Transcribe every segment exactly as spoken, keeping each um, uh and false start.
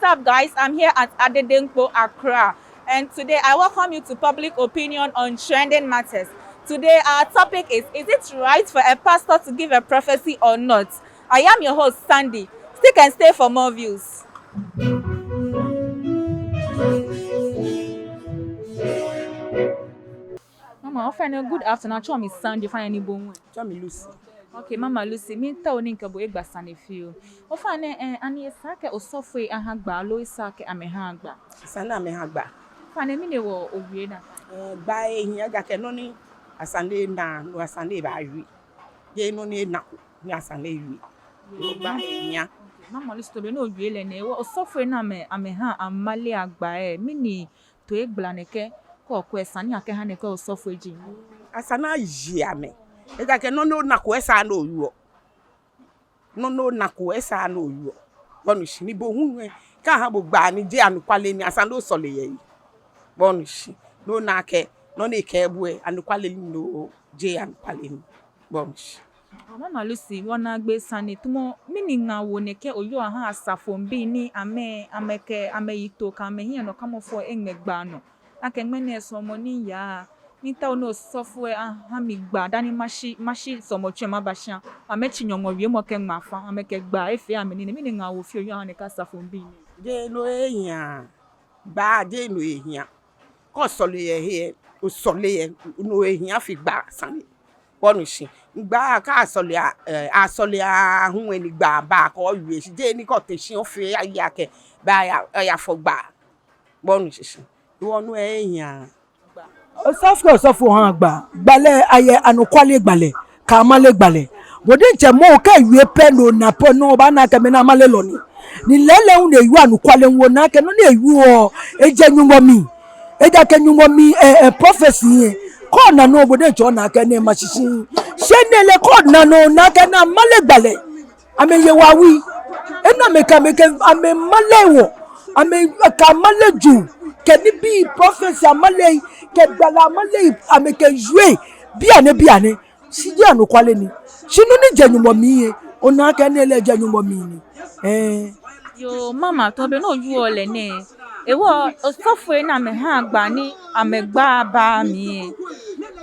up, guys? I'm here at Adedenkpo, Accra. And today I welcome you to Public Opinion on Trending Matters. Today our topic is, is it right for a pastor to give a prophecy or not? I am your host, Sandy. Stick and stay for more views. Mama, ofainɛ, good afternoon. Atsɛɔ mi Sandy, ofainɛ, ni bo hu? Atsɛɔ mi Lucy. Okay, Mama Lucy, miitao ni mikɛ bo agba sane fioo. Ofainɛ, eh, ani esa akɛ osɔfoi aha gbaa loo esaaa akɛ amɛha gbaa? Esa ni amɛha gbaa. Ofainɛ, mɛni hewɔ owie nakai? Eh, gbaa ehia, ejaakɛ nɔ ni asane lɛ naa, no asane lɛ baawie. Jeee nɔ ni enako ni asane lɛ wie. Gbaa ehia. Okay, Mama Lucy, to be ni owie lɛ nɛɛ, hewɔ osɔfoi ni amɛ, amɛhaa amaleɔ gbaa lɛ, mɛni toigbla nɛkɛ kɛ okwɛ, esa ni akɛha nɛkɛ osɔfoi ji? Esa ni aye amɛ. Ejaakɛ nɔ ni onako esaaa ni owieɔ. Nɔ ni onako esaaa ni owieɔ. Bo onu shishi, ni bo hu lɛ, kɛ aha bo gbaa ni jeee anɔkwale ni, esa ni osɔle yɛ he. Bo onu shishi, ni ona akɛ nɔ ni ekɛɛ bo lɛ, anɔkwale ni, loo jeee anɔkwale ni. Bo onu shishi. Mama Lucy, wɔnaagbee sane tamɔ, mɛni ŋaawoo nɛkɛ oyɔɔ oha asafoŋbii ni amɛ, amɛkɛ amɛyitoo kɛ amɛhiɛnɔkamɔfeemɔ eŋmɛ gbaa nɔ? Akɛ ŋmɛnɛ suɔmɔ ni yaa, miitao ni osɔfo lɛ aha mi gbaa dani mashi, mashi suɔmɔ tsɔ maba shia. Amɛtsi Nyɔŋmɔ wiemɔ kɛ ŋmaa fã, amɛkɛ gbaa efee amɛnine. Mɛni ŋaawoo fioo oyɔɔ oha nɛkɛ asafoŋbii nɛɛ? Jeee no ehia. Gbaa jeee no ehia. Kɛ osɔle yɛ he lɛ, osɔle lɛ, no ehia fe gbaa sane. Bo onu shishi. Gbaa, kɛ asɔlea, eh, asɔlea hu lɛ ni gbaa baa kɛ owie shi. Jeee ni kɛ ote shi ofee ayi akɛ baaya, ayafɔ gbaa. Bo onu shishi. Hewɔ no ehia. Osɔfo kɛ osɔfo haa gbaa. Gbalɛ lɛ ayɛ anɔkwale gbalɛ kɛ amale gbalɛ. Bo diɛŋtsɛ mɔ kɛ ewie pɛ, no ona pɛ, no obaana akɛ mɔ nɛɛ amalelɔ ni. Ni lɛɛlɛŋ hu ni ewieɔ anɔkwale hu, ona akɛ nɔ ni ewieɔ lɛ ejɛ Nyɔŋmɔ mli. Ejaakɛ Nyɔŋmɔ mli, eh, eh, prophecy lɛ, kɛ ona no, bo diɛŋtsɛ ona akɛ enɛ ma shishi. Shi enɛ lɛ, kɛ ona no, ona akɛ enɛ amale gbalɛ. Amɛye wɔ awui. Enɛ amɛkɛ, amɛkɛ, amɛmale wɔ. Amɛkɛ amale juu kɛ nibii, prophecy amale kɛ gbalɛ amale, amɛkɛ wie bianɛ bianɛ. Shi jeee anɔkwale ni. Shi nɔ ni jɛ Nyɔŋmɔ mli lɛ, ona akɛ enɛ lɛ jɛ Nyɔŋmɔ mli ni. Eh. Yoo, Mama, tamɔ bɔ ni owieɔ lɛ nɛɛ, hewɔ osɔfoi ni amɛhaa gbaa ni amɛgbaa baaa mli lɛ,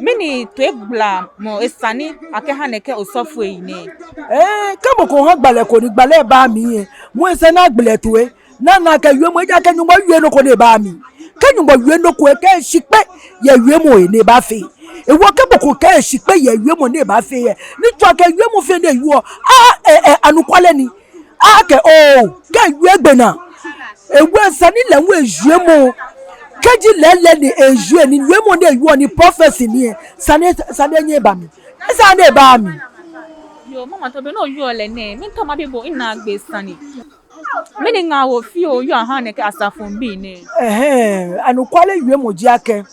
mɛni toigbalamɔ esa ni akɛha nɛkɛ osɔfoi nɛɛ? Eh, kɛ mɔ ko ha gbalɛ ko ni gbalɛ lɛ baaa mli lɛ, mɔ lɛ esa ni agbe lɛ toi. Ni ana akɛ wiemɔ, ejaakɛ Nyɔŋmɔ wieee nɔ ko ni ebaaa mli. Kɛ Nyɔŋmɔ wie nɔ ko lɛ, ekɛɛ eshikpɛ yɛ wiemɔ lɛ ni ebaafee. Hewɔ kɛ mɔ ko kɛɛ eshikpɛ yɛ wiemɔ ni ebaafee lɛ, ni tsɔɔ akɛ wiemɔ fɛɛ ni ewieɔ lɛ, a, ɛ, ɛ, anɔkwale ni. Akɛ oo, kɛ ewie egbe naa. Hewɔ esa ni lɛ hu ewiemɔ, kɛji lɛɛlɛŋ ni ewie ni wiemɔ ni ewieɔ ni prophecy ni lɛ, esa ni, esa ni enyɛ eba mli. Esaaa ni ebaaa mli. Yoo, Mama, tamɔ bɔ ni owieɔ lɛ nɛɛ, miitao mabi bo naagbee sane. Mɛni ŋaawoo fioo oyɔɔ oha nɛkɛ asafoŋbii nɛɛ? Ɛhɛɛ, anɔkwale wiemɔ ji akɛ,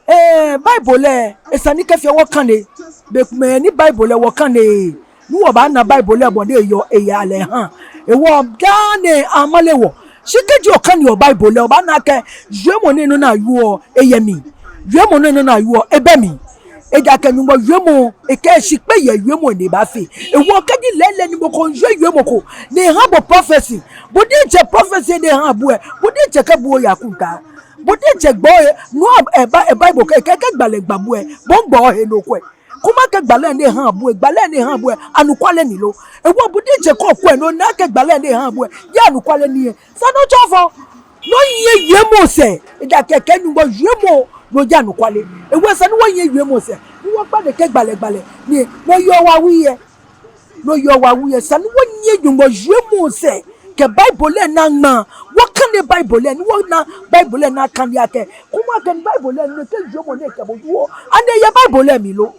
eh, Bible lɛ, esa ni kɛfee wɔkane. Bei komɛi ni Bible lɛ wɔkaneee, ni wɔbaana Bible lɛ bɔ ni eyɔɔ, eyaa lɛ ehaa. Hewɔ daa nɛɛ amale wɔ. Shi kɛji okaneɔ Bible lɛ, obaana akɛ wiemɔ nɛɛ nɔ ni awieɔ lɛ, eyɛ mli. Wiemɔ nɛɛ nɔ ni awieɔ lɛ, ebɛ mli. Ejaakɛ Nyɔŋmɔ wiemɔ, ekɛɛ eshikpɛ yɛ wiemɔ ni ebaafee. Hewɔ kɛji lɛɛlɛŋ ni mɔ ko wie wiemɔ ko ni eha bo prophecy, bo diɛŋtsɛ prophecy ni eha bo lɛ, bo diɛŋtsɛ kɛ bo oya akɔntaa. Bo diɛŋtsɛ gbɔ lɛ, no a, ɛ, Bi-, ɛ, Bible kɛɛ, kɛ, kɛ gbalɛ gba bo lɛ, bo hu gba ohe ni okwɛ. Kwɛmɔ akɛ gbalɛ ni eha bo lɛ, gbalɛ ni eha bo lɛ, anɔkwale ni lo. Hewɔ bo diɛŋtsɛ kɛ okwɛ ni ona akɛ gbalɛ ni eha bo lɛ, jeee anɔkwale ni lɛ, esa ni otsɔ fɔ. Ni onyiɛ wiemɔ sɛɛ, ejaakɛ kɛ Nyɔŋmɔ wiemɔ, no ji anɔkwale. Hewɔ esa ni wɔnyiɛ wiemɔ sɛɛ, ni wɔkpa nɛkɛ gbalɛ gbalɛ ni, ni yɔɔ wɔ awui lɛ. Ni yɔɔ wɔ awui lɛ, esa ni wɔnyiɛ Nyɔŋmɔ wiemɔ sɛɛ, kɛ Bible lɛ ni aŋma. Wɔkane Bible lɛ, ni wɔna Bible lɛ ni akane akɛ, kwɛmɔ akɛ Bible lɛ, no kɛ wiemɔ ni ekɛ bo wieɔ, ani eyɛ Bible lɛ mli lo?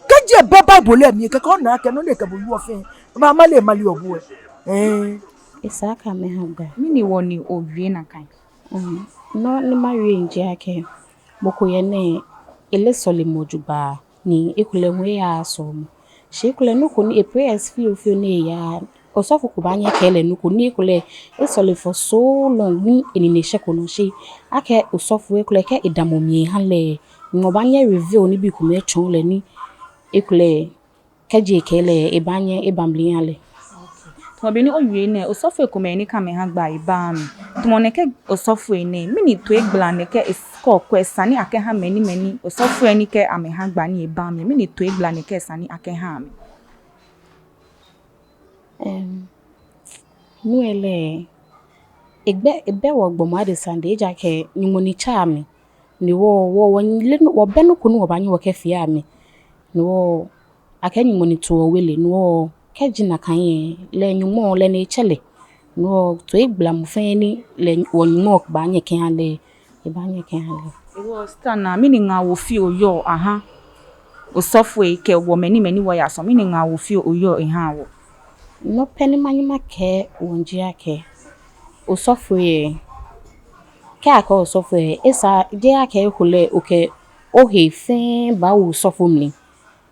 Kɛji ebɛ Bible lɛ mli, kɛkɛ ona akɛ nɔ ni ekɛ bo wieɔ fɛɛ, amale, amale wɔ bo lɛ. Ɛɛ. Esa akɛ amɛha gbaa. Mɛni hewɔ ni owie nakai? Mm, nɔ ni mawie ji akɛ, mɔ ko yɛ nɛɛ, eleee sɔlemɔ jogbaŋŋ, ni ekolɛ hu eyaaa sɔlemɔ. Shi ekolɛ nɔ ko ni e-prayers fioo fioo ni eyaaa, osɔfo ko baanyɛ ekɛɛ lɛ nɔ ko ni ekolɛ esɔle for so long ni enine shɛko nɔ. Shi akɛ osɔfo ekolɛ kɛ edamɔ mli eha lɛ, Nyɔŋmɔ baanyɛ reveal nibii komɛi atsɔɔ lɛ ni ekolɛ kɛji ekɛɛ lɛ, ebaanyɛ eba mli eha lɛ. Okay. Tamɔ bɔ ni owie nɛɛ, osɔfoi komɛi ni kɛ amɛha gbaa lɛ baaa mli. Tamɔ nɛkɛ osɔfoi nɛɛ, mɛni toigbla nɛkɛ es-, kɔkɔɔkɔ esa ni akɛha mɛi ni, mɛi ni, osɔfoi ni kɛ amɛha gbaa ni ebaaa mli? Mɛni toigbla nɛkɛ esa ni akɛha amɛ? Em, nu lɛ lɛ, egbɛ, ebɛ wɔ gbɔmɔ adesa dɛŋ, ejaakɛ Nyɔŋmɔ ni tsa amɛ. Ni wɔ, wɔ, wɔle, wɔbɛ nɔ ko ni wɔbaanyɛ wɔkɛfee amɛ. Ni wɔ, akɛ Nyɔŋmɔ ni to wɔ wele, ni wɔ, kɛji nakai lɛ, Nyɔŋmɔ lɛ ni etsɛ lɛ. Ni wɔ, toigblamɔ fɛɛ ni lɛ wɔ Nyɔŋmɔ baanyɛ kɛha lɛ, ebaanyɛ kɛha lɛ. Hewɔ Sita naa, mɛni ŋaawoo fioo oyɔɔ oha osɔfoi kɛ wɔ mɛi ni, mɛi ni wɔya sɔŋ, mɛni ŋaawoo fioo oyɔɔ oha wɔ? Nɔ pɛ ni manyɛ makɛɛ wɔ ji akɛ, osɔfoi lɛ, kɛ akɛɛ osɔfoi lɛ, esa, jeee akɛ ekolɛ okɛ ohe fɛɛ baawo osɔfo mli.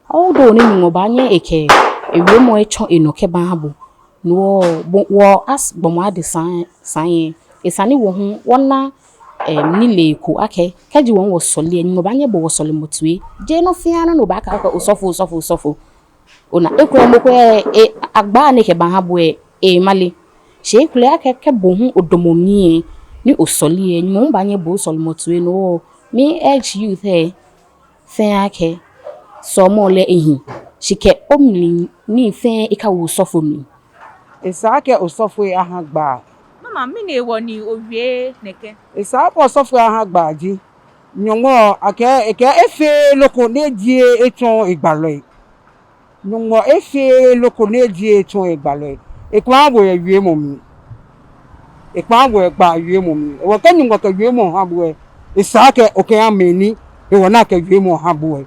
Although ni Nyɔŋmɔ baanyɛ ekɛ ewiemɔ etsɔ enɔ kɛbaha bo. No hewɔ, bo, wɔ as gbɔmɔ adesa, sa lɛ, esa ni wɔ hu wɔna, em, nilee ko akɛ, kɛji wɔ hu wɔsɔle lɛ, Nyɔŋmɔ baanyɛ ebo wɔsɔlemɔ toi. Jeee nɔ fɛɛ nɔ ni obaakɛɛ akɛ osɔfo, osɔfo, osɔfo. Ona, ekolɛ mɔ ko lɛ, e, agbaa ni ekɛbaha bo lɛ, emale. Shi ekolɛ akɛ, kɛ bo hu odamɔ mli lɛ, ni osɔle lɛ, Nyɔŋmɔ hu baanyɛ ebo osɔlemɔ toi. No hewɔ, mi urge youth lɛ fɛɛ akɛ, sɔlemɔ lɛ ehi, shi kɛ omli nii fɛɛ ekawo osɔfo mli. Esa akɛ osɔfoi aha gbaa. Mama, mɛni hewɔ ni owie nɛkɛ? Esa akɛ osɔfoi aha gbaa ji, Nyɔŋmɔ, akɛɛ, ekɛɛ efeee nɔ ko ni ejieee etsɔɔɔ egbalɔi. Nyɔŋmɔ efeee nɔ ko ni ejieee etsɔɔɔ egbalɔi. Ekpaa bo yɛ wiemɔ mli. Ekpaa bo yɛ gbaa wiemɔ mli. Hewɔ kɛ Nyɔŋmɔ kɛ wiemɔ ha bo lɛ, esa akɛ okɛha mɛi ni hewɔ ni akɛ wiemɔ ha bo lɛ.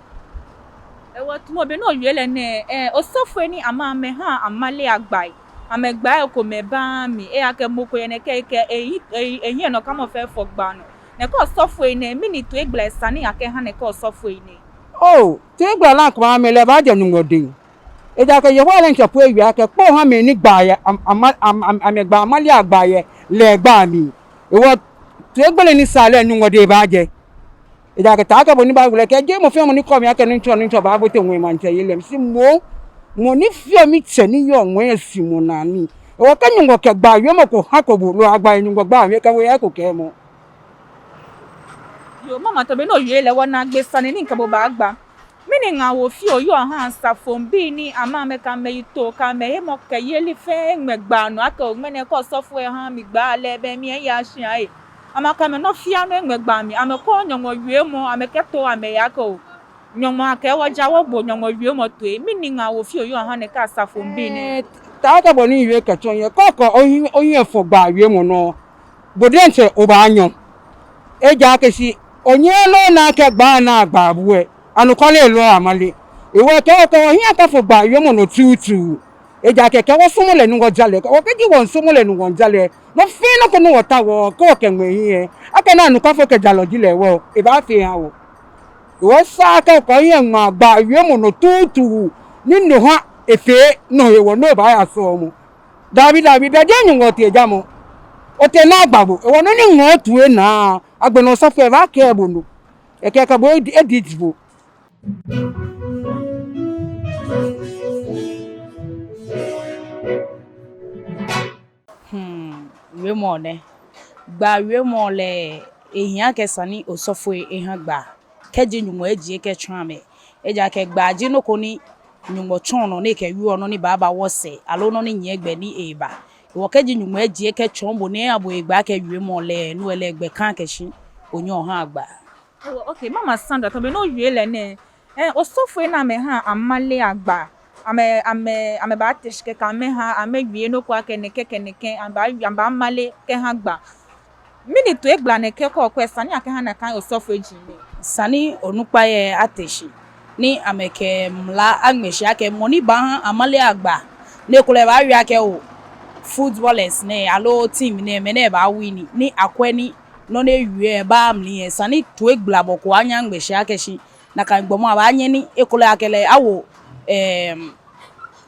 Hewɔ tamɔ bɔ ni owie lɛ nɛɛ, eh, osɔfoi ni amɛ, amɛhaa amaleɔ gbaa lɛ, amɛgbaa lɛ ekomɛi baaa mli, ejaakɛ mɔ ko yɛ nɛkɛ ekɛɛ ehi, ehi, ehiɛnɔkamɔ fɛɛ fɔ gbaa nɔ. Nɛkɛ osɔfoi nɛɛ, mɛni toigbla esa ni akɛha nɛkɛ osɔfoi nɛɛ? Oo, toigbla ni akɛha amɛ lɛ baajɛ Nyɔŋmɔ dɛŋ. Ejaakɛ Yehowa lɛ ŋtsɛ po ewie akɛ, kpoo ha mɛi ni gbaa yɛ am-, ama-, am-, am-, amɛgbaa amaleɔ gbaa yɛ lɛ gbaa mli. Hewɔ toigbele ni sa lɛ Nyɔŋmɔ dɛŋ ebaajɛ. Ejaakɛ taakɛ bɔ ni Bible lɛ kɛɛ, jeee mɔ fɛɛ mɔ ni kɛɔ mi akɛ Nuŋtsɔ, Nuŋtsɔ baabote ŋwɛi maŋtsɛyeli lɛ mli, shi moŋ mɔ ni feɔ mitsɛ ni yɔɔ ŋwɛi lɛ suɔmɔ naa mli. Hewɔ kɛ Nyɔŋmɔ kɛ gbaa wiemɔ ko hako bo, no agba yɛ Nyɔŋmɔ gbaa mli, ekɛ bo yɛ eko kɛɛmɔ. Yoo, mama, tamɔ bɔ ni owie lɛ, wɔnaagbee sane ni mikɛ bo baagba. Mɛni ŋaawoo fioo oyɔɔ oha asafoŋbii ni amɛ, amɛkɛ amɛyitoo kɛ amɛhemɔkɛyeli fɛɛ ŋmɛ gbaa nɔ akɛ oo, ŋmɛnɛ kɛ osɔfo lɛ haaa mi gbaa lɛ, belɛ mi lɛ miyashi ahe. Amɛkɛ amɛnɔ fiaa nɔ eŋmɛ gbaa mli, amɛkɔɔɔ Nyɔŋmɔ wiemɔ, amɛkɛtoɔ amɛhe akɛ oo, Nyɔŋmɔ akɛɛ wɔja wɔbo Nyɔŋmɔ wiemɔ toi. Mɛni ŋaawoo fioo oyɔɔ oha nɛkɛ asafoŋbii nɛɛ? Eh, taakɛ bɔ ni miwie kɛtsɔ lɛ, kɔkɔɔkɔ ohiɛ, ohiɛ fɔ gbaa wiemɔ nɔ, bo diɛŋtsɛ obaanyɔ. Ejaakɛ shi onyɛɛɛ ona akɛ gbaa ni agbaa bo lɛ, anɔkwale loo amale. Hewɔ kɛ okɛ ohiɛ akafɔ gbaa wiemɔ nɔ tuutu. Ejaakɛ kɛ wɔsɔmɔ lɛ ni wɔja lɛ, kɛ wɔ, kɛji wɔsɔmɔ lɛ ni wɔja lɛ, nɔ fɛɛ nɔ ko ni wɔtaoɔ, kɛ wɔkɛŋmɛ ehiɛ, akɛni anɔkwafo kɛ jalɔ ji lɛ hewɔ, ebaafee eha wɔ. Hewɔ esa akɛ okɛ ohiɛ ŋmaa gbaa wiemɔ nɔ tuutu, ni no ha efee nɔ hewɔ ni obaaya sɔlemɔ. Dabi, dabi, belɛ jeee Nyɔŋmɔ otee jamɔ. Otee ni agba bo. Hewɔ nɔ ni ŋɔɔ otoi naa, agbɛnɛ osɔfo lɛ baakɛɛ bo no. Ekɛɛ akɛ bo edi, edi ji bo. Hmm, wiemɔ nɛ. Gbaa wiemɔ lɛ, ehi akɛ esa ni osɔfoi lɛ eha gbaa. Kɛji Nyɔŋmɔ ejie kɛtsɔɔ amɛ. Ejaakɛ gbaa ji nɔ ko ni Nyɔŋmɔ tsɔɔ nɔ ni ekɛwieɔ nɔ ni baaba wɔsɛɛ, aloo nɔ ni nyiɛ gbɛ ni eeba. Hewɔ kɛji Nyɔŋmɔ ejie kɛtsɔɔ bo ni eha bo hegbɛ akɛ wiemɔ lɛ, no lɛ gbɛ ka akɛ shi onyɛ oha gbaa. Hewɔ, okay, Mama Sandra, tamɔ bɔ ni owie lɛ nɛɛ, eh, osɔfoi ni amɛhaa amaleɔ gbaa, amɛ, amɛ, amɛbaate shi kɛkɛ amɛha, amɛwie nɔ ko akɛ nɛkɛ kɛ nɛkɛ, amɛba, amɛbamale kɛha gbaa. Mɛni toigbla nɛkɛ kɔkɔɔkɔ esa ni akɛha nakai osɔfoi nɛɛ? Esa ni onukpai lɛ ate shi, ni amɛkɛ mla aŋmɛ shi akɛ mɔ ni baaha amaleɔ gbaa, ni ekolɛ baawie akɛ oo, footballers nɛɛ, aloo team nɛɛ, mɛi nɛɛ baawin, ni akwɛ ni nɔ ni ewieɔ lɛ baa mli lɛ, esa ni toigblabɔ ko anyɛ aŋmɛ shi akɛ shi nakai gbɔmɔ abaanyɛ ni ekolɛ akɛ lɛ awo, em,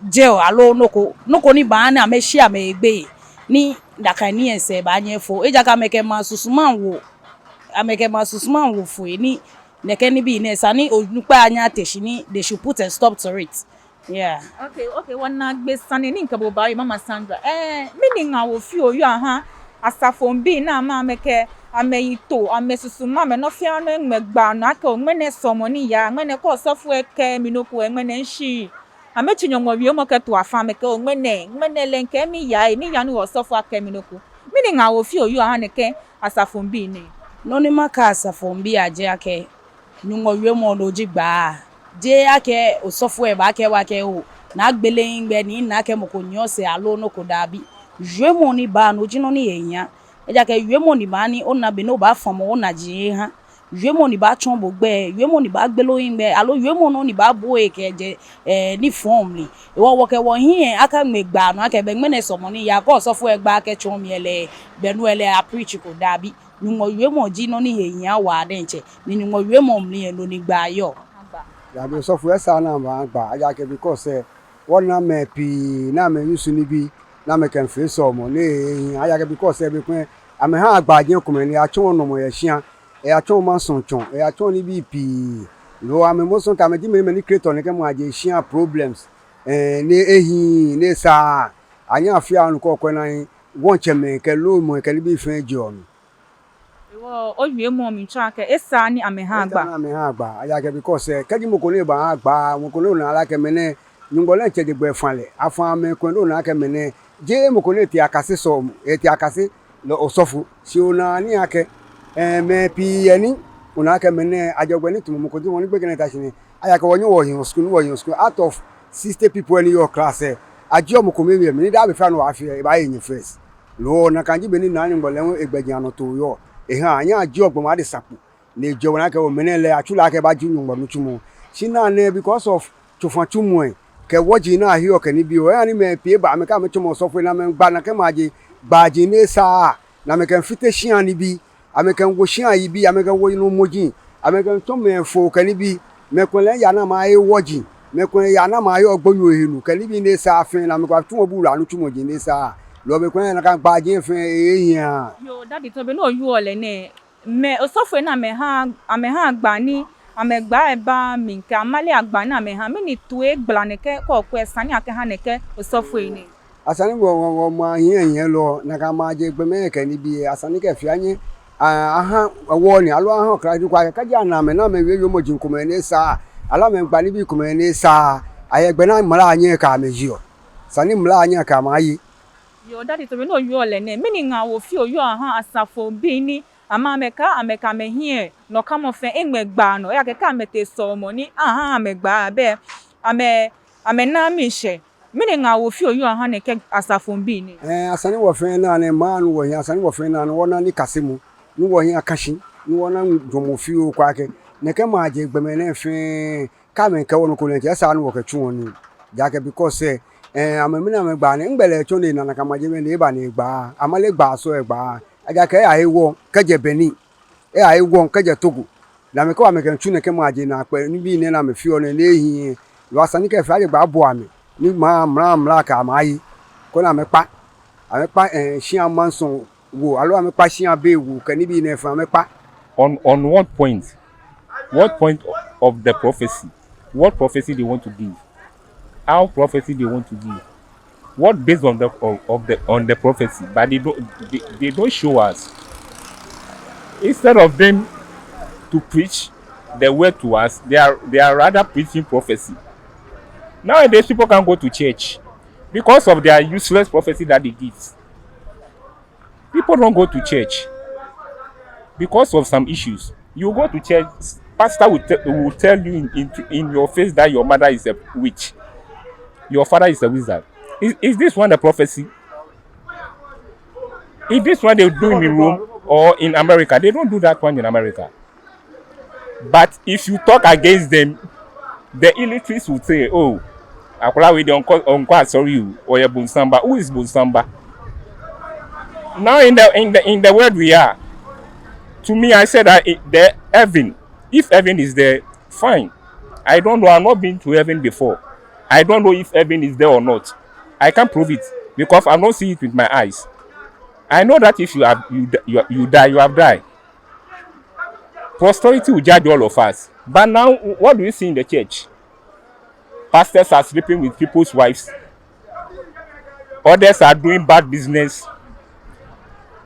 jail aloo nɔ ko, nɔ ko ni baaha ni amɛshi amɛhe gbeyei, ni nakai nii lɛ sɛɛ baanyɛ afo. Ejaakɛ amɛkɛ maŋ susuma wo, amɛkɛ maŋ susuma wo foi, ni nɛkɛ nibii nɛɛ esa ni onukpai anyɛ ate shi ni they should put a stop to it. Yeah. Okay, okay, wɔnaagbee sane ni mikɛ bo baawie, Mama Sandra. Eh, mɛni ŋaawoo fioo oyɔɔ aha asafoŋbii ni amɛ, amɛkɛ amɛyitoo, amɛsusuma, amɛnɔ fɛɛ nɔ eŋmɛ gbaa nɔ akɛ oo ŋmɛnɛ sɔlemɔ ni yaa, ŋmɛnɛ kɛ osɔfo lɛ kɛɛ mi nɔ ko lɛ ŋmɛnɛ mishi. Amɛtsi Nyɔŋmɔ wiemɔ kɛto afã, amɛkɛɛ oo ŋmɛnɛ, ŋmɛnɛ lɛ mikɛɛ miya, miya ni osɔfo akɛɛ mi nɔ ko. Mɛni ŋaawoo fioo oyɔɔ aha nɛkɛ asafoŋbii nɛɛ? Nɔ ni makɛɛ asafoŋbii lɛ ji akɛ Nyɔŋmɔ wiemɔ no ji gbaa. Jeee akɛ osɔfo lɛ baakɛɛ bo akɛ oo, naagbee lɛ migbɛ ni mina akɛ mɔ ko nyiɛ osɛɛ aloo nɔ ko, dabi. Wiemɔ ni baa no ji nɔ ni he hiaa. Ejaakɛ wiemɔ ni baa ni ona bɔ ni obaafamɔ onaji aha. Wiemɔ ni baatsɔɔ bo gbɛi, wiemɔ ni baagbele ohiŋmɛi, aloo wiemɔ nɔ ni baabu bo he kɛjɛ, eh, nifɔŋ mli. Hewɔ wɔkɛ wɔhiɛ akaŋmɛ gbaa nɔ akɛ bɛ ŋmɛnɛ sɔlemɔ ni yaa, kɛ osɔfo lɛ gbaa kɛtsɔɔ mi lɛ, bɛ no lɛ a-preach-ko, dabi. Nyɔŋmɔ wiemɔ ji nɔ ni he hiaa waa diɛŋtsɛ, ni Nyɔŋmɔ wiemɔ mli lɛ no ni gbaa yɔɔ. Dabi, osɔfo, esaaa ni amɛha gbaa, ejaakɛ because, eh, wɔna mɛi pii ni amɛ-use nibii ni amɛkɛmiifee sɔlemɔ ni ehiii, ejaakɛ because, eh, bei komɛi amɛhaa gbaa jɛmɛ komɛi ni eyatsɔɔ nɔmɔ yɛ shia, eyatsɔɔ mansɔ tsɔ, eyatsɔɔ nibii pii. Loo amɛ most of the time amɛji mɛi ni create-ɔ nɛkɛ maji shia problems, eh, ni ehiii, ni esaaa. Anyɛɔ afee ni okwɛ ni wɔŋtsɛmɛi kɛ loomɛi kɛ nibii fɛɛ jeɔ mli. Hewɔ owiemɔ mli tsɔɔ akɛ esaaa ni amɛha gbaa. Esaaa ni amɛha gbaa, ejaakɛ because, eh, kɛji mɔ ko ni baaha gbaa, mɔ ko ni ona lɛ akɛ mɛnɛ, Nyɔŋmɔ lɛ etsɛ egbɛfaŋ lɛ, afã mɛi komɛi ni ona akɛ mɛnɛ, jeee mɔ ko ni etee akase sɔlemɔ, etee akase lɛ osɔfo. Shi ona ni akɛ, eh, mɛi pii yɛ ni ona akɛ mɛnɛ, ajɔɔ gbɛ ni tamɔ mɔ ko ji mɔ ni gbekɛ nɛɛ ta shi nɛɛ, ejaakɛ wɔnyɛɔ wɔyeɔ school, ni wɔyeɔ school, out of sixty people ni yɔɔ class lɛ, ajieɔ mɔ kome yɛ mli ni daa be fɛɛ nɔ wɔfeɔ lɛ, ebaaye nyɛ first. Loo nakai ji bɔ ni Naa Nyɔŋmɔ lɛ hu egbɛjianɔtoo yɔɔ. Ehaa, anyɛɔ ajieɔ gbɔmɔ adesa kpo. Ni ejieɔ, ona akɛ oo mɛnɛ lɛ, atsu lɛ akɛ ebaju Nyɔŋmɔ nitsumɔ. Shi naa nɛɛ because of tsofatsumɔi kɛ wɔji ni aheɔ kɛ nibii lɛ, eha ni mɛi pii ba, amɛkɛɛ amɛtsɔmɔ osɔfoi ni amɛmiigba nakai maji, gbaaji ni esaaa, ni amɛkɛmiifite shia nibii, amɛkɛmiiwo shia yibii, amɛkɛmiiwo nɔmɔji, amɛkɛmiitsɔ mɛi foo kɛ nibii, mɛi komɛi lɛ yaa ni amɛhe wɔji, mɛi komɛi yaa ni amɛhe gbonyo he nu kɛ nibii ni esaaa fɛɛ, ni amɛkɛbatsumɔ buulu anitsumɔi ni esaaa. Loo mɛi komɛi nakai gbaaji fɛɛ ehiaa. Yoo, daddy, to be ni oyɔɔ lɛ nɛɛ, mɛi osɔfoi ni amɛha, amɛha gbaa ni amɛgbaa lɛ baa mli kɛ amale agba ni amɛha, mɛni toi egbala nɛkɛ kɔkɔɔkɔ esa ni akɛha nɛkɛ osɔfoi nɛɛ? Esa ni wɔ, wɔ, wɔmaŋ hiɛnyiɛlɔ, nakai maji gbɔmɛi kɛ nibii, esa ni kɛ fɛɛ anyɛ, a, aha wɔ nii, aloo aha okra ji kwa, kɛji ana amɛ ni amɛwie yoomo ji komɛi ni esaaa, aloo amɛmiigba nibii komɛi ni esaaa, ayɛ gbɛ ni mla anyɛ akɛ amɛ yeɔ. Esa ni mla anyɛ akɛ amɛ aye. Yoo, daddy, to be ni oyɔɔ lɛ nɛɛ, mɛni ŋaawoo fioo oyɔɔ aha asafoŋbii ni amɛ, amɛkɛɛ, amɛkɛɛ amɛhiɛ nɔkamɔ fɛɛ eŋmɛ gbaa nɔ, ejaakɛ kɛ amɛtee sɔlemɔ ni ahaaa amɛ gbaa lɛ, amɛ, amɛnaaa miishɛɛ. Mɛni ŋaawoo fioo oyɔɔ aha nɛkɛ asafoŋbii nɛɛ? Eh, esa ni wɔ fɛɛ naa nɛɛ, maŋ ni wɔyɔɔ, esa ni wɔ fɛɛ naa nɛɛ, wɔna nikasemɔ, ni wɔhiɛ aka shi, ni wɔna jwɛŋmɔ fioo kɔ akɛ nɛkɛ maji gbɔmɛi nɛɛ fɛɛ, kɛ amɛkɛɛ wɔ nɔ ko lɛ, esa ni wɔkɛtsu nii. Ejaakɛ because, eh, amɛ mli ni amɛgba nɛɛ, nɛgbɛ lɛ etsɔ ni ena nakai maji mɛi ni eba ni egba, amale gba, sɔhɛ gba. Ejaakɛ eyahe wɔŋ kɛjɛ Benin, eyahe wɔŋ kɛjɛ Togo. Ni amɛkɛɛ amɛkɛmiitsu nɛkɛ maji naakpɛɛ, nibii nɛɛ ni amɛfeɔ nɛɛ ni ehiii. Loo esa ni kɛ fɛɛ ajie gbaa abɔ amɛ, ni maŋ mla, mla akɛ amɛ aye. Koni amɛkpa, amɛkpa, eh, shia mansɔ woo, aloo amɛkpa shia bei woo kɛ nibii nɛɛ fɛɛ amɛkpa. On, on what point? What point of the prophecy? What prophecy they want to give? How prophecy they want to give? What based on the, of, of the, on the prophecy? But they don't, they, they don't show us. Instead of them to preach the word to us, they are, they are rather preaching prophecy. Nowadays, people can't go to church because of their useless prophecy that they give. People don't go to church because of some issues. You go to church, pastor will, te- will tell you in, in, in your face that your mother is a witch, your father is a wizard. Is, is this one a prophecy? Is this one they do in Rome or in America? They don't do that one in America. But if you talk against them, the illiterates will say, "Oh, akwadaa wei deɛ ɔnkɔ, ɔnkɔ asɔre oo, ɔyɛ bonsamba." Who is bonsamba? Now in the, in the, in the world we are, to me, I said that it, the heaven, if heaven is there, fine. I don't know. I've not been to heaven before. I don't know if heaven is there or not. I can't prove it because I've not seen it with my eyes. I know that if you have, you, di- you, are- you die, you have died. Posterity will judge all of us. But now, what do we see in the church? Pastors are sleeping with people's wives. Others are doing bad business.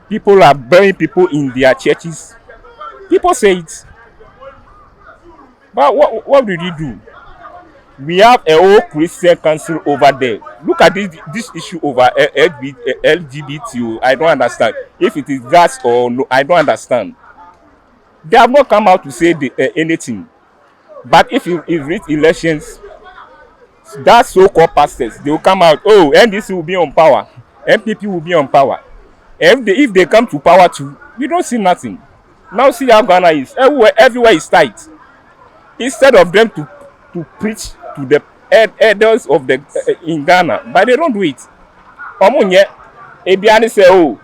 People are burying people in their churches. People say it. But what, what did you do? We have a whole Christian council over there. Look at this, this issue over L G B T, L G B T O. I don't understand. If it is gas or no, I don't understand. They have not come out to say the, uh, anything. But if you, you read elections, that so-called pastors, they will come out, "Oh, N D C will be on power, N P P will be on power." If they, if they come to power too, we don't see nothing. Now see how Ghana is. Everywhere, everywhere is tight. Instead of them to, to preach to the elders of the, uh, in Ghana, but they don't do it. Ɔmo nyɛ, ebi ani sɛ, "Oh,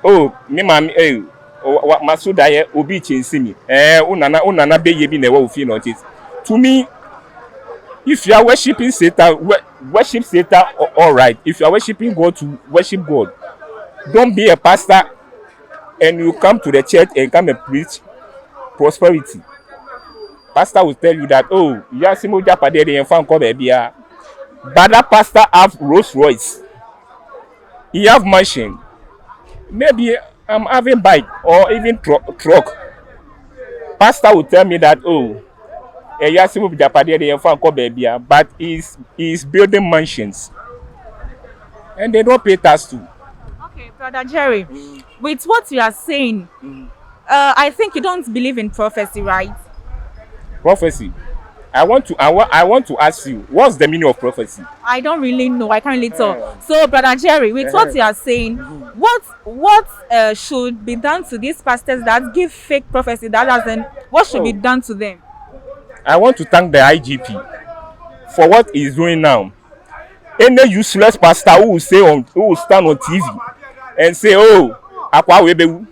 oh, me maame, eh, oh, wa, Masoda yɛ, obi kyɛnse mi. Eh, onana, onana bɛ yɛ bi na ɛwɔ ofie na ɔte." To me, if you are worshiping Satan, wo-, worship Satan, a-, all right. If you are worshiping God, to worship God. Don't be a pastor and you come to the church and come and preach prosperity. Pastor will tell you that, "Oh, wiase mu agyapadeɛ deɛ yɛmfa nkɔ baabiara." But that pastor have Rolls Royce. He have mansion. Maybe I'm having bike or even tru-, truck. Pastor will tell me that, "Oh, eh, wiase mu agyapadeɛ deɛ yɛmfa nkɔ baabiara," but he's, he's building mansions. And they don't pay tax too. Okay, Brother Jerry, with what you are saying, uh, I think you don't believe in prophecy, right? Prophecy. I want to, I wa-, I want to ask you, what's the meaning of prophecy? I don't really know. I can't really tell. So, Brother Jerry, with what you are saying, what, what, uh, should be done to these pastors that give fake prophecy? That doesn't, what should be done to them? I want to thank the I G P for what he's doing now. Any useless pastor who will say on, who will stand on T V and say, "Oh, akwadaa wei bɛwu,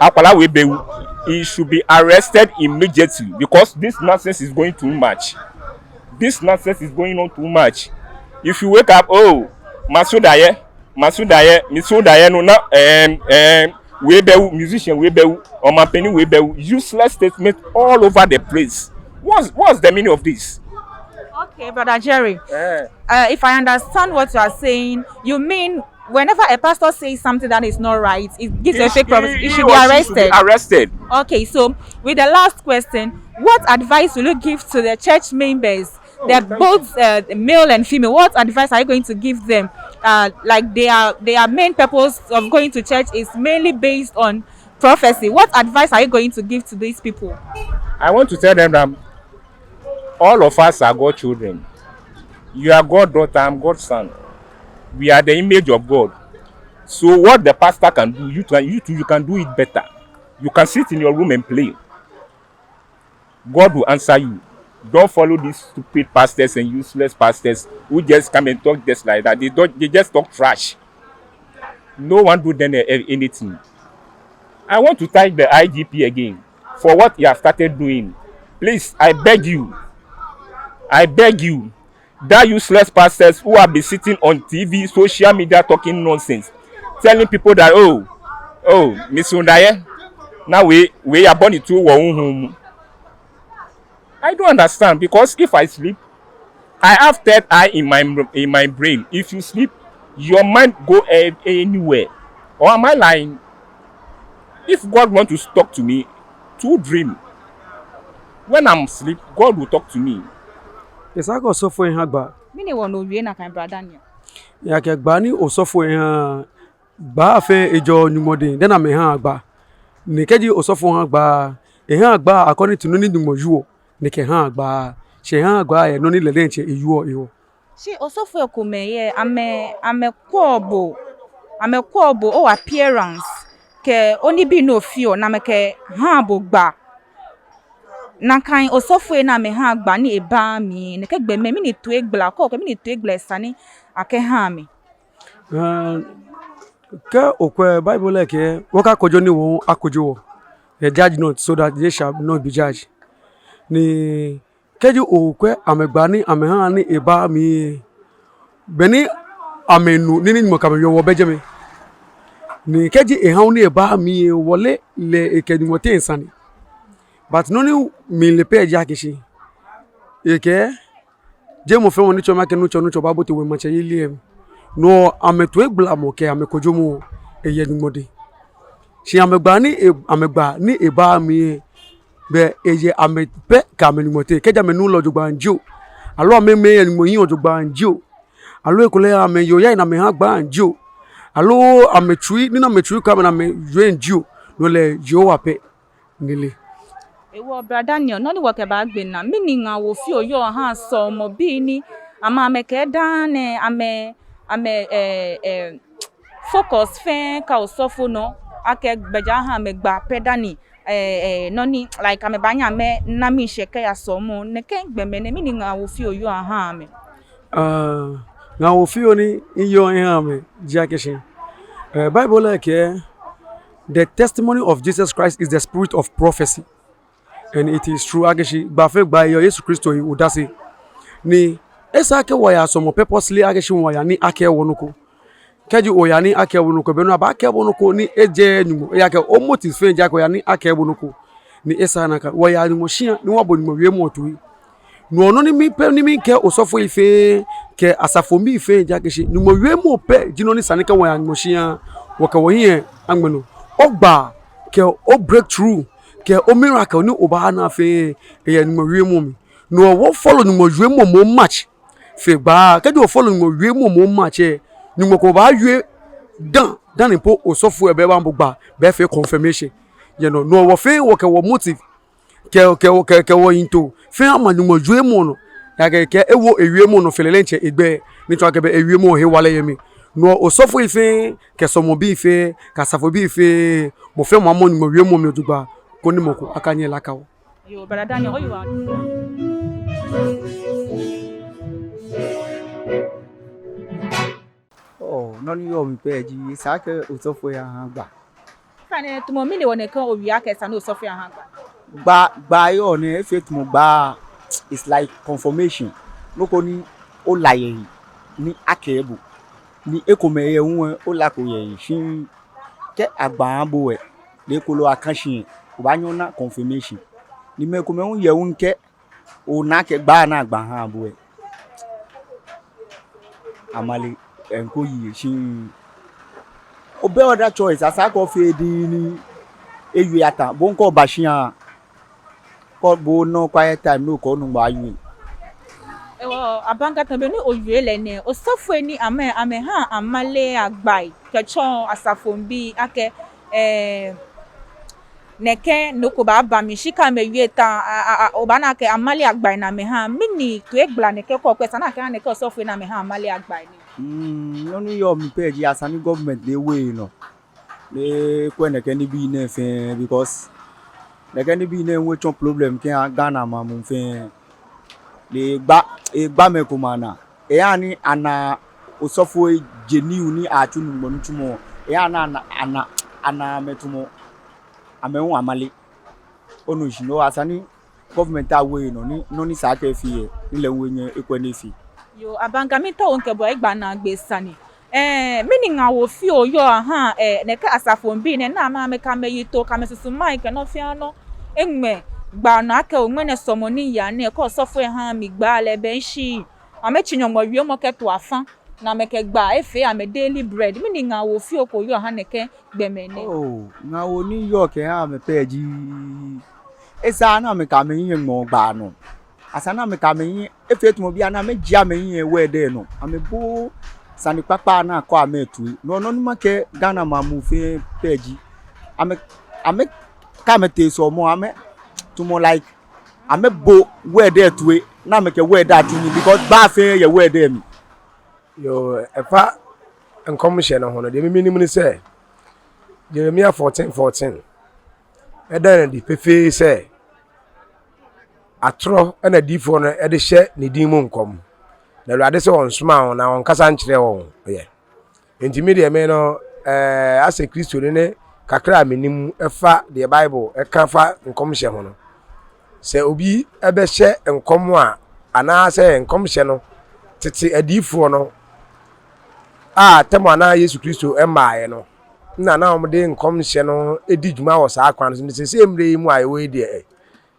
akwadaa wei bɛwu," he should be arrested immediately, because this nonsense is going too much. This nonsense is going on too much. If you wake up, "Oh, Masoda yɛ, Masoda yɛ, Masoda yɛ no na, um, um, wei bɛwu, musician wei bɛwu, ɔmanpanin wei bɛwu," useless statement all over the place. What's, what's the meaning of this? Okay, Brother Jerry. Eh. Uh, if I understand what you are saying, you mean whenever a pastor says something that is not right, it gives a fake prophecy, he should be arrested. Arrested. Okay, so with the last question, what advice will you give to the church members, the both, uh, the male and female? What advice are you going to give them? Uh, like, they are, their main purpose of going to church is mainly based on prophecy. What advice are you going to give to these people? I want to tell them that all of us are God children. You are God daughter, I'm God son. We are the image of God. So what the pastor can do, you can, you too, you can do it better. You can sit in your room and play. God will answer you. Don't follow these stupid pastors and useless pastors who just come and talk just like that. They don't, they just talk trash. No one do them a-, anything. I want to thank the I G P again for what he has started doing. Please, I beg you, I beg you, that useless pastors who have been sitting on T V, social media, talking nonsense, telling people that, "Oh, oh, Masoda yɛ, na wei, wei yabɔ ne tuo wɔ huhum mu." I don't understand, because if I sleep, I have third eye in my, in my brain. If you sleep, your mind go a-, anywhere. Or am I lying? If God want to talk to me, through dream, when I'm asleep, God will talk to me. Esa akɛ osɔfo lɛ ha gbaa. Mɛni hewɔ ni owie nakai, Brother Daniel? Ejaakɛ gbaa ni osɔfo lɛ ha, gbaa fɛɛ ejɛɔ Nyɔŋmɔ dɛŋ, dani amɛhaa gbaa. Ni kɛji osɔfo ha gbaa, ehaa gbaa according to nɔ ni Nyɔŋmɔ wieɔ ni ekɛhaa gbaa. Shi ehaa gbaa yɛ nɔ ni lɛ diɛŋtsɛ ewieɔ hewɔ. Shi osɔfoi komɛi yɛ, amɛ, amɛkwɛɔ bo, amɛkwɛɔ bo, o appearance, kɛ onibii ni ofeɔ, ni amɛkɛhaa bo gbaa. Nakai osɔfoi ni amɛhaa gbaa ni ebaaa mli, nɛkɛ gbɔmɛi, mɛni toi gbla, kɛ okɛɛ mɛni toi gbla esa ni akɛha amɛ? Aa, kɛ okwɛ Bible lɛ kɛɛ, wɔkakojo ni wɔaakojo wɔ. Judge not, so that ye shall not be judged. Ni kɛji okwɛ amɛgbaa ni amɛhaa ni ebaaa mli, bɔ ni amɛnu nii ni Nyɔŋmɔ kɛ amɛ wieɔ, wɔ bɛ jɛmɛ. Ni kɛji eha ni ebaaa mli, wɔle lɛ ekɛ Nyɔŋmɔ teŋ sane. But nɔ ni mile pɛ ji akɛ shi, ekɛɛ Jeee mɔ fɛɛ mɔ ni tsɔɔ mi akɛ nuŋtsɔ, nuŋtsɔ baabote wɔmaŋtsɛyeli lɛ mli. No hewɔ amɛtoigbalamɔ kɛ amɛkojomɔ, eyɛ Nyɔŋmɔ dɛŋ. Shi amɛgbaa ni e-, amɛgbaa ni ebaa mli lɛ, bɛ eyɛ amɛ pɛ kɛ amɛ Nyɔŋmɔ teŋ. Kɛji amɛnu lɛ jogbaŋŋ jio, aloo amɛmɛi yɛ Nyɔŋmɔ hiɛ jogbaŋŋ jio, aloo ekolɛ amɛyɔɔ yɛ amɛha gbaa jio, aloo amɛtsui, ni amɛtsui kɛ amɛ ni amɛyɔɔ jio, no lɛ Yehowa pɛ ni le. Ewɔ, Bra Daniel, nɔ ni wɔkɛbaagbe naa, mɛni ŋaawoo fioo oyɔɔ ohaa sɔlemɔbii ni amɛ, amɛkɛ daa nɛɛ amɛ, amɛ, eh, eh, focus fɛɛ kã osɔfo nɔ, akɛ gbɛjianɔ aha amɛgba pɛ dani, eh, eh, nɔ ni, like, amɛbaanyɛ amɛna miishɛɛ kɛya sɔlemɔ, nɛkɛ gbɔmɛi nɛɛ, mɛni ŋaawoo fioo oyɔɔ ohaa amɛ? Ah, ŋaawoo fioo ni miyɔɔ mihaa amɛ ji akɛ shi, eh, Bible lɛ kɛɛ, "The testimony of Jesus Christ is the spirit of prophecy." And it is true, akɛ shi gba fɛɛ gba yɔɔ Yesu Kristo he odase. Ni esa akɛ wɔya sɔlemɔ purposely, akɛ shi wɔyaa ni akɛɛ wɔ nɔ ko. Kɛji oyaa ni akɛɛ bo nɔ ko, be nɔ abaakɛɛ bo nɔ ko ni ejɛ Nyɔŋmɔ. Ejaakɛ o-motive fɛɛ ji akɛ oyaa ni akɛɛ bo nɔ ko. Ni esa nakai wɔya Nyɔŋmɔ shĩa ni wɔbo Nyɔŋmɔ wiemɔ toi. No hewɔ nɔ ni mi pɛ ni mikɛɔ osɔfoi fɛɛ kɛ asafoŋbii fɛɛ ji akɛ shi Nyɔŋmɔ wiemɔ pɛ ji nɔ ni sa ni kɛ wɔya Nyɔŋmɔ shĩa, wɔkɛ wɔhiɛ aŋmɛ nɔ. Ogbaa kɛ o-breakthrough kɛ o-miracle ni obaana fɛɛ, eyɛ Nyɔŋmɔ wiemɔ mli. No hewɔ wɔ-follow Nyɔŋmɔ wiemɔ moŋ much fe gbaa. Kɛji o-follow Nyɔŋmɔ wiemɔ moŋ much lɛ, Nyɔŋmɔ kɛ bo baawie dã, dani po osɔfo lɛ bɛ baabo gbaa, bɛ efee confirmation. Yɛ no, no hewɔ wɔ fɛɛ wɔkɛ wɔ-motive kɛ, kɛ, kɛ, kɛ wɔyiŋtoo fɛɛ ama Nyɔŋmɔ wiemɔ nɔ. Ejaakɛ kɛ ewo ewiemɔ nɔ fe lɛ diɛŋtsɛ egbɛi, ni tsɔɔ akɛ bɛ ewiemɔ hewalɛ yɛ mli. No hewɔ osɔfoi fɛɛ kɛ sɔlemɔbii fɛɛ kɛ asafobii fɛɛ, mɔ fɛɛ mɔ amɔ Nyɔŋmɔ wiemɔ mli jogbaŋŋ, koni mɔ ko akanyɛ alaka wɔ. Yoo, Bra Daniel, oyiwaladɔŋŋ. Oh, nɔ ni yɔɔ mli pɛ ji, esa akɛ osɔfoi aha gbaa. Ofainɛ, tamɔ mɛni hewɔ ni okɛɛ owie akɛ esa ni osɔfoi aha gbaa? Gbaa, gbaa yɔɔ nɛɛ, efee tamɔ gbaa is like confirmation. Nɔ ko ni ola yɛ he ni akɛɛ bo. Ni ekomɛi yɛ hu lɛ, olako yɛ he. Shi kɛ agba aha bo lɛ, ni ekolɛ akã shi lɛ, obaanyɛ ona confirmation. Ni mɛi komɛi hu yɛ hu kɛ ona akɛ gbaa ni agba aha bo lɛ, amale, eh, ŋkɔ yi shi. Obɛ other choice, esa akɛ ofee diŋŋ ni ewie atã. Bo ŋkɔ oba shĩa, kɛ bo nɔ quiet time, no kɛ onɔ gbaa yue. Ewɔ, Abanga, tamɔ bɔ ni owie lɛ nɛɛ, osɔfoi ni amɛ, amɛhaa amale agbai kɛtsɔɔ asafoŋbii akɛ, eh, nɛkɛ nɔ ko baaba mli, shi kɛ amɛwie tã, a, a, a, obaana akɛ amale agbai ni amɛhaa. Mɛni toigbala ni okɛɔ, kɛ esa ni akɛha nɛkɛ osɔfoi ni amɛhaa amale agbai nɛɛ? Mm, nɔ ni yɔɔ mli pɛ ji esa ni government lɛ ewo enɔ, ni ekwɛ nɛkɛ nibii nɛɛ fɛɛ, because nɛkɛ nibii nɛɛ hu etsɔ problem kɛha Ghana maŋ muu fɛɛ. Ni egba, egba mɛi komɛi anaa. Ehaa ni ana osɔfoi jeee nii ni atsu Nyɔŋmɔ nitsumɔ. Ehaa ni ana, ana, ana amɛtsumɔ, amɛ hu amale. Onu shishi? No hewɔ esa ni government awo enɔ, ni nɔ ni esa akɛ efee lɛ, ni lɛ hu enyɛ ekwɛ ni efee. Yoo, Abanga, miitao mikɛ bo agba naagbee sane. Eh, mɛni ŋaawoo fioo oyɔɔ ohaa, eh, nɛkɛ asafoŋbii nɛɛ ni amɛ, amɛkɛ amɛyitoo kɛ amɛsusumai kɛ nɔ fɛɛ nɔ eŋmɛ gbaa nɔ akɛ oo, ŋmɛnɛ sɔlemɔ ni yaa nɛɛ, kɛ osɔfo lɛ haaa mi gbaa lɛ, ebɛ shishi. Amɛtsi Nyɔŋmɔ wiemɔ kɛto afã, ni amɛkɛ gbaa efee amɛ daily bread. Mɛni ŋaawoo fioo ko oyɔɔ ohaa nɛkɛ gbɔmɛi nɛɛ? Oh, ŋaawoo ni miyɔɔ kɛha amɛ pɛ ji, esa ni amɛkɛ amɛhiɛ aŋmɛ gbaa nɔ. Esa ni amɛkɛ amɛhiɛ, efee tamɔ bianɛ amɛjie amɛhiɛ yɛ word lɛ nɔ. Amɛbo sane kpakpa ni akɛɔ amɛ toi. No nɔ ni makɛɛ Ghana maŋ muu fɛɛ pɛ ji, amɛ, amɛkɛ amɛtee sɔlemɔ, amɛ tamɔ like amɛbo word lɛ toi, ni amɛkɛ word lɛ atsu nii, because gbaa fɛɛ yɛ word lɛ mli. Yoo, efa nkɔmhyɛ no ho no deɛ, me minim ne sɛ Jeremia fourteen fourteen, ɛda no adi pefee sɛ atorɔ na adiyifoɔ no de hyɛ ne din mu nkɔm, na Awurade sɛ ɔnsomaa wɔn na ɔnkasa nkyerɛɛ wɔn yɛ. Enti me deɛ me no, eh, asɛ Kristoni ne kakra a menim fa deɛ Bible ka fa nkɔmhyɛ ho no, sɛ obi bɛhyɛ nkɔm a, anaasɛ nkɔmhyɛ no tete adiyifoɔ no a tɛmɔ anaa Yesu Kristo mmaeɛ no na na wɔde nkɔmhyɛ no di dwuma wɔ saa kwan no so. Nti seesei mmerɛ yi mu a yɛwɔ yi deɛ,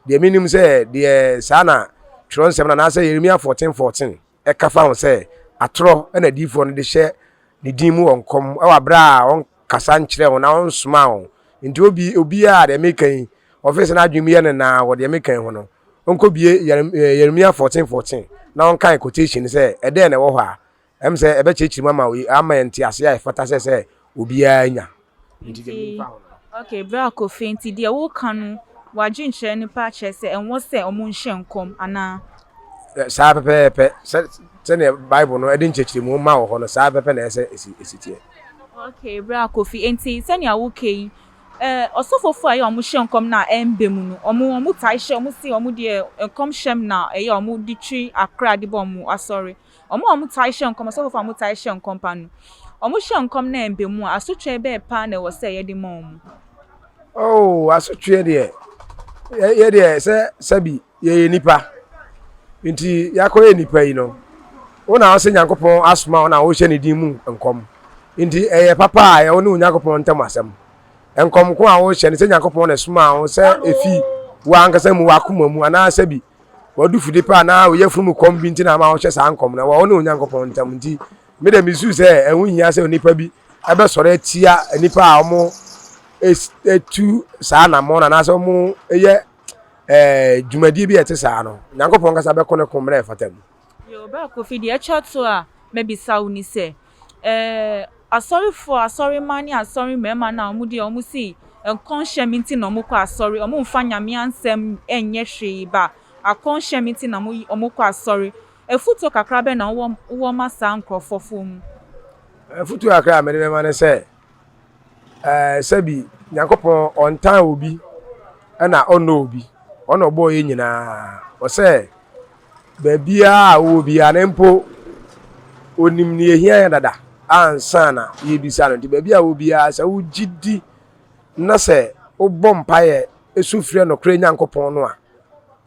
deɛ menim sɛ deɛ saa na twerɛnsɛm no anaasɛ Yeremia fourteen fourteen ɛka fa ho sɛ atorɔ na adiyifoɔ no de hyɛ ne din mu wɔ nkɔm wɔ aberɛ a wɔnkasa nkyerɛ wɔn na wɔnsomaa wɔn. Nti obi obiara deɛ meka yi, ɔfee sɛ n'adwene mu yɛ no naa wɔ deɛ meka yi ho no, ɔnkɔbie Yerem- eh, Yeremia fourteen fourteen na ɔnkan quotation sɛ ɛdɛn na ɛwɔ hɔ a, ɛm sɛ ɛbɛkyerɛkyerɛ mu ama wei ama yɛn nteaseɛ a ɛfata sɛ sɛ obiara nya. Nti deɛ Nti- mefa ho no. Okay, Bra Kofi, nti deɛ woka no, w'adwenkyerɛ no paa kyerɛ sɛ ɛnwɔ sɛ ɔmo nhyɛ nkɔm anaa? Eh, saa pɛpɛɛpɛ sɛ sɛdeɛ Bible no ɛde nkyerɛkyerɛmu ma wɔ hɔ no, saa pɛpɛ na ɛsɛ ɛsi ɛsi teɛ. Okay, Bra Kofi, nti sɛnea woka yi, eh, ɔsɔfofo a ɛyɛ ɔmo hyɛ nkɔm na ɛmbɛ mu no, ɔmo ɔmo taa hyɛ ɔmo si ɔmo deɛ nkɔm hyɛm na ɛyɛ ɔmo de twi akra de bɔ ɔmo asɔre. Ɔmo a ɔmo taa hyɛ nkɔm, ɔsɔfofo a ɔmo taa hyɛ nkɔm pa no, ɔmo hyɛ nkɔm na ɛmbɛ mu a, asotwe bɛn paa na ɛwɔ sɛ yɛde ma ɔmo? Oh, asotwe deɛ yɛ yɛ deɛ sɛ sɛbi yɛyɛ nipa. Nti yɛakɔyɛ nipa yi no, wo na ɔsɛ Nyankopɔn asoma wo na wohyɛ ne din mu nkɔm. Nti ɛyɛ papa a ɛwɔ ne wo Nyankopɔn ntam asɛm. Nkɔm ko a wohyɛ no sɛ Nyankopɔn na ɛsomaa wo sɛ efi wo ankasa mu wakoma mu anaasɛ bi wɔdu fide pɛ anaa wɔyɛ funu mu kɔm bi nti na ama wɔhyɛ saa nkɔm no wɔ wo ne wo Nyankopɔn ntam. Nti me deɛ mesu sɛ ɛho hia sɛ onipa bi ɛbɛsɔre atia nipa a wɔn etu saa namɔ no anaasɛ wɔn yɛ eh, dwumadie bi a ɛte saa no. Nyankopɔn kasa bɛko ne ko mmerɛ ɛfata mu. Yo, Bra Kofi, deɛ ɛtwa to a mɛbisa wo ni sɛ, eh, asɔrefoɔ, asɔremma ne asɔre mmarima no a wɔn deɛ wɔn si nkɔnhyɛ mi nti na wɔn kɔ asɔre, wɔn mfa nyame ansɛm nyɛ hwee ba akɔnhyɛ mi nti na wɔn wɔn kɔ asɔre. Afutuo kakra bɛn na wowɔ wowɔ ma saa nkurɔfoɔ mu? Afutuo kakra a mede bɛma ne sɛ, eh, sɛbi Nyankopɔn ɔntan obi ɛna ɔnnɔ obi, ɔna ɔbɔɔ yɛ nyinaa. Ɔsɛ baabiara a wowɔ biara no mpo onim ne yɛhia yɛ dada ansa na yɛbisa no. Nti baabi a wowɔ biara sɛ wogye di na sɛ wobɔ mpaeɛ ɛsu frɛ nokorɛ Nyankopɔn no a,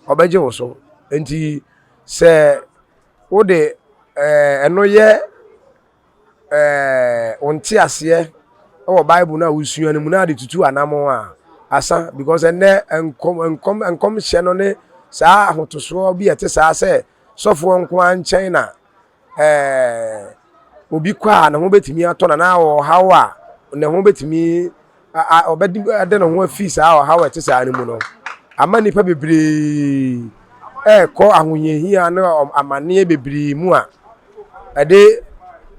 ɔbɛgye wo so. Nti sɛ wode eh, ɛno yɛ eh, wo nteaseɛ wɔ Bible no a wosua no mu na ade tutu anamɔ a asa, because ɛnɛ nkɔm nkɔm nkɔmhyɛ no ne saa ahotosoɔ bi a ɛte saa sɛ sɔfoɔ nko ara nkyɛn na eh, obi kɔ a ne ho bɛtumi atɔ no anaa ɔhaw a ne ho bɛtumi ɔbɛde ne ho afi saa ɔhaw a ɛte saa no mu no ama nnipa bebree ɛkɔ ahohiahia ne amanneɛ bebree mu a ɛde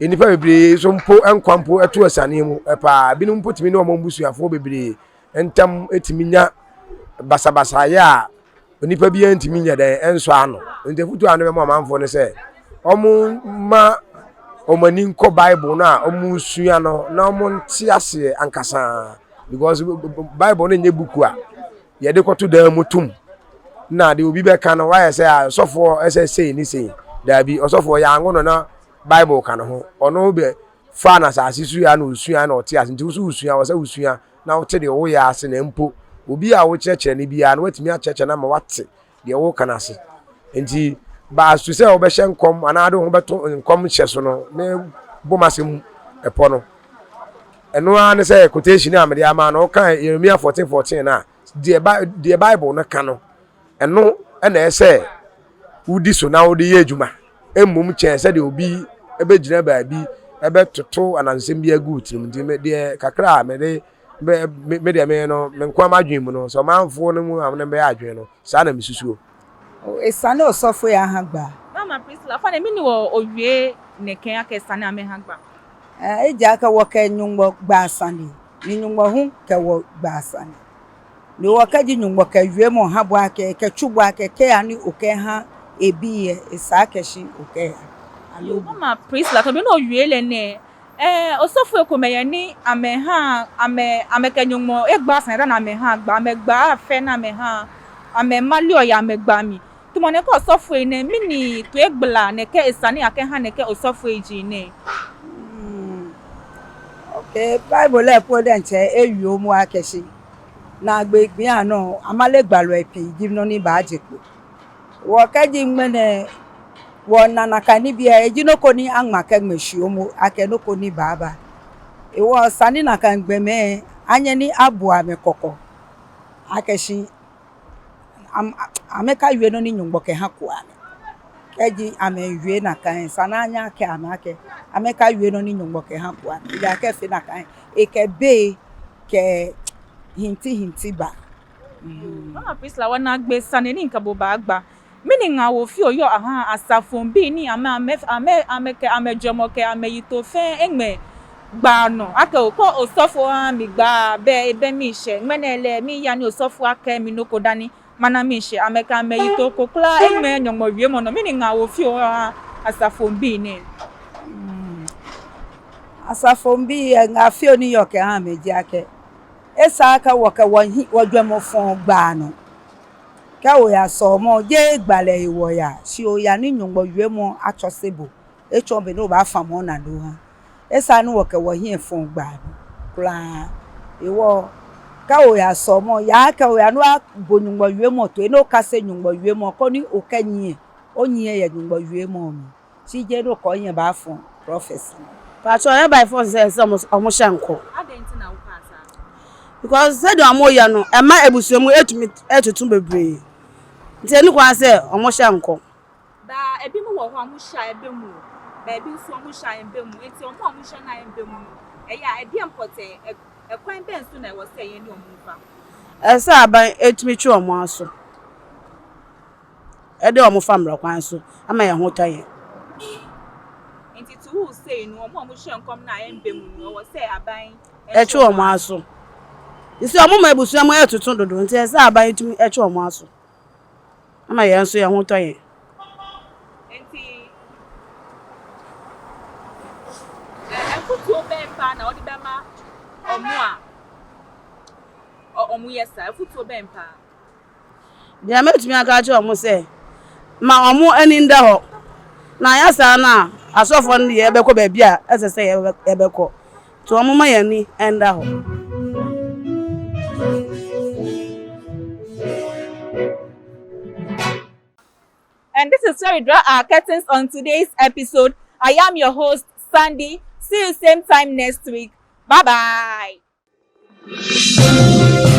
nnipa bebree so mpo nkwa mpo ɛto asiane mu paa. Binom mpo tumi ne wɔn abusuafoɔ bebree ntam tumi nya basabasayɛ a onipa biara ntumi nyɛ dɛn ɛnsɔ ano. Nti afutuo a mede bɛma ɔmanfoɔ no sɛ wɔn mma wɔn ani nkɔ Bible no a wɔn resua no na wɔn nte aseɛ ankasa, because Bible no nyɛ buku a yɛde kɔto dan mu tom na deɛ obi bɛka no wayɛ sɛ a ɔsɔfoɔ ɛsɛ sei ne sei. Daabi, ɔsɔfoɔ yɛanwo no na Bible ka ne ho. Ɔno bɛ fa no asase so yɛ na ɔsua na ɔte ase. Nti wo so wosua, wɔ sɛ wosua na wote deɛ woyɛ ase na mpo obi a wokyerɛkyerɛ no biara no watumi akyerɛkyerɛ no ama wate deɛ woka no ase. Nti baasu sɛ wobɛhyɛ nkɔm anaa de wo ho bɛto nkɔm hyɛ so no mebɔ m'asɛm mu ɛpɔ no. Ɛno ara ne sɛ quotation a mede ama no woka Yeremia fourteen fourteen no a deɛ Bi- deɛ Bible no ka no ɛno ɛna ɛsɛ wodi so na wode yɛ adwuma. Mmom kyɛn sɛdeɛ obi ɛbɛgyina baabi ɛbɛtoto anansɛm bi agu wo tirim. Nti me- deɛ kakra a mede me- me- me deɛ me no me nko ara m'adwene mu no sɛ ɔmanfoɔ no mu a ne bɛyɛ adwene no saa na mesusuo. Ɛsiane osɔfo yɛ aha gba. Mama Priscilla, fa ne mini wɔ owie ne kɛn akɛ ɛsiane amɛha gba. Egya akɛ wɔkɛ Nyɔŋmɔ gba asane, ne Nyɔŋmɔ hu kɛ wɔ gba asane. Ne wɔ kɛji Nyɔŋmɔ kɛ wiemɔ ha bo akɛ, kɛtsu bo akɛ, kɛya ni okɛha ebi yɛ, esa akɛ shi okɛya. Yoo, Mama Priscilla, tɔ be ni owie lɛ nɛɛ, eh, osɔfoi komɛi yɛ ni amɛha, amɛ, amɛkɛ Nyɔŋmɔ egba asane dani amɛha gba, amɛgba afɛ ni amɛha, amɛmale oya amɛgba mli. Tamɔ nɛkɛ osɔfoi nɛɛ, mɛni toigbla nɛkɛ esa ni akɛha nɛkɛ osɔfoi ji nɛɛ? Hmm. Okay, Bible lɛ po diɛŋtsɛ ewieɔ momo akɛ shi naagbee gbii anɔ amale gbalɔi pii ji nɔ ni baaje kpo. Wɔ kɛji ŋmɛnɛ wɔna nakai nibii lɛ, eji nɔ ko ni aŋma kɛŋmɛ shi momo akɛ nɔ ko ni baaba. Hewɔ esa ni nakai gbɔmɛi anyɛ ni abu amɛ kɔkɔ akɛ shi am- amɛkawie nɔ ni Nyɔŋmɔ kɛha kura amɛ. Kɛji amɛwie nakai, esa ni anyɛ akɛɛ amɛ akɛ amɛkawie nɔ ni Nyɔŋmɔ kɛha kura amɛ. Ejaakɛ efee nakai, ekɛ bei kɛ hinti hinti baa. Mm. Mama Priscilla, wɔnaagbee sane ni mikɛ bo baagba. Mɛni ŋaawoo fioo yɔɔ ahaa asafoŋbii ni amɛ, amɛ, amɛ, amɛkɛ amɛjwɛŋmɔ kɛ amɛyitoo fɛɛ eŋmɛ gbaa nɔ. Akɛ okɔ osɔfo ha mi gbaa, bɛ ebɛ miishɛɛ. Ŋmɛnɛ lɛ miiya ni osɔfo akɛɛ mi nɔ ko dani mana miishɛɛ. Amɛkɛ amɛyitoo ko kwraa eŋmɛ Nyɔŋmɔ wiemɔ nɔ. Mɛni ŋaawoo fioo yɔɔ ahaa asafoŋbii nɛɛ? Mm. Asafoŋbii lɛ, ŋaa fioo ni yɔɔ kɛha amɛ ji akɛ, esa akɛ wɔkɛ wɔhi, wɔjwɛŋmɔ fɔɔ gbaa nɔ. Kɛ oya sɔlemɔ, jeee gbalɛ hewɔ oyaa, shi oyaa ni Nyɔŋmɔ wiemɔ atsɔse bo. Etsɔɔ be ni obaafamɔ onane oha. Esa ni wɔkɛ wɔhiɛ fɔɔ gbaa nɔ kwraa. Hewɔ, kɛ oya sɔlemɔ, yaa akɛ oyaa ni oyaabo Nyɔŋmɔ wiemɔ toi, ni okase Nyɔŋmɔ wiemɔ, koni okɛnyiɛ, onyiɛ yɛ Nyɔŋmɔ wiemɔ mli. Shi jeee ni okɛ ohiɛ baafɔ prophecy. Patsɔ, yɛ ba ifɔ sɛ, sɛ ɔmo, ɔmo hyɛ nkɔ. Adɛn nti na woka saa? Because sɛdeɛ ɔmo yɛ no, ɛma abusua mu etumi atutu bebree. Nti ɛnni kwan sɛ ɔmo hyɛ nkɔ. Ba ebinom wɔ hɔ a, ɔmo hyɛ a ɛbɛ mu. Baabi nso ɔmo hyɛ a ɛbɛ mu. Nti ɔmo a ɔmo hyɛ no a ɛbɛ mu no, ɛyɛ a, ɛdeɛn pɔtɛɛ, ɛ-, ɛkwan bɛn so na ɛwɔ sɛ yɛne ɔmo fa? Ɛsɛ sɛ aban etumi twe ɔmo aso. Ɛde ɔmo fa mmara kwan so ama yɛn ho tɔ yɛn. Nti to wo sei no, ɔmo a ɔmo hyɛ nkɔm na ɛmbɛ mu no, ɔwɔ sɛ aban ɛtwe ɔmo aso. Ɛsɛ ɔmo ma abusua mu ɛtoto dodo, nti ɛsɛ aban etumi ɛtwe ɔmo aso ama yɛn nso yɛn ho tɔ yɛn. Nti ɛ-, afotuo bɛn paa na wode bɛma ɔmo a ɔ-, ɔmo yɛ saa? Afotuo bɛn paa? Deɛ mɛtumi aka akyerɛ ɔmo sɛ, ma ɔmo ani nda hɔ. Na anyɛ saa no a, asɔfoɔ no deɛ yɛbɛkɔ baabi a ɛsɛ sɛ yɛbɛ-, yɛbɛkɔ. Nti ɔmo ma yɛn ani nda hɔ. And this is where we draw our curtains on today's episode. I am your host, Sandy. See you same time next week. Bye bye.